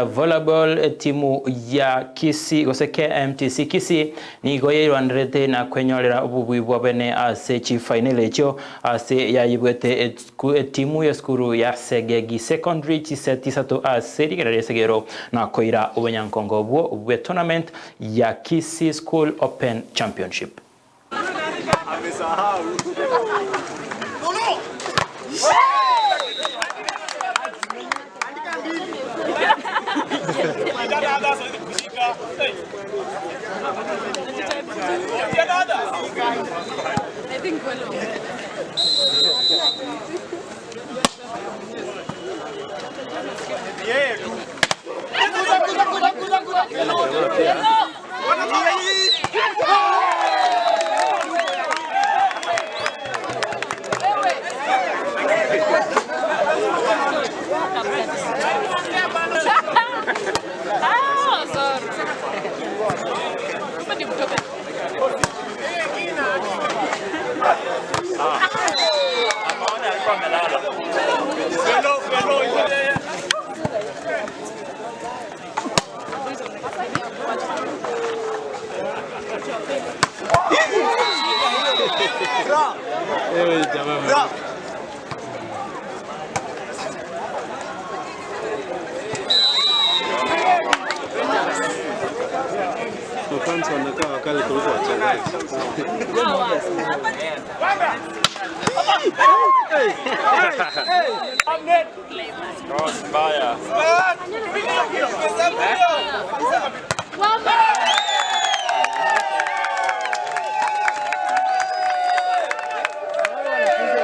Volleyball, Etimu ya Kisii gose KMTC Kisii nigo yairwanerete na kwenyorera obobui bwa bene ase chifaineli echio ase yayibwete etimu y'esukuru ya Segegi Secondary chiseti isato ase rigena ri'esegero na koira obonyankongo obwo bwe tournament ya Kisii School Open Championship. Mafans wanakaa wakali kuliko wachezaji.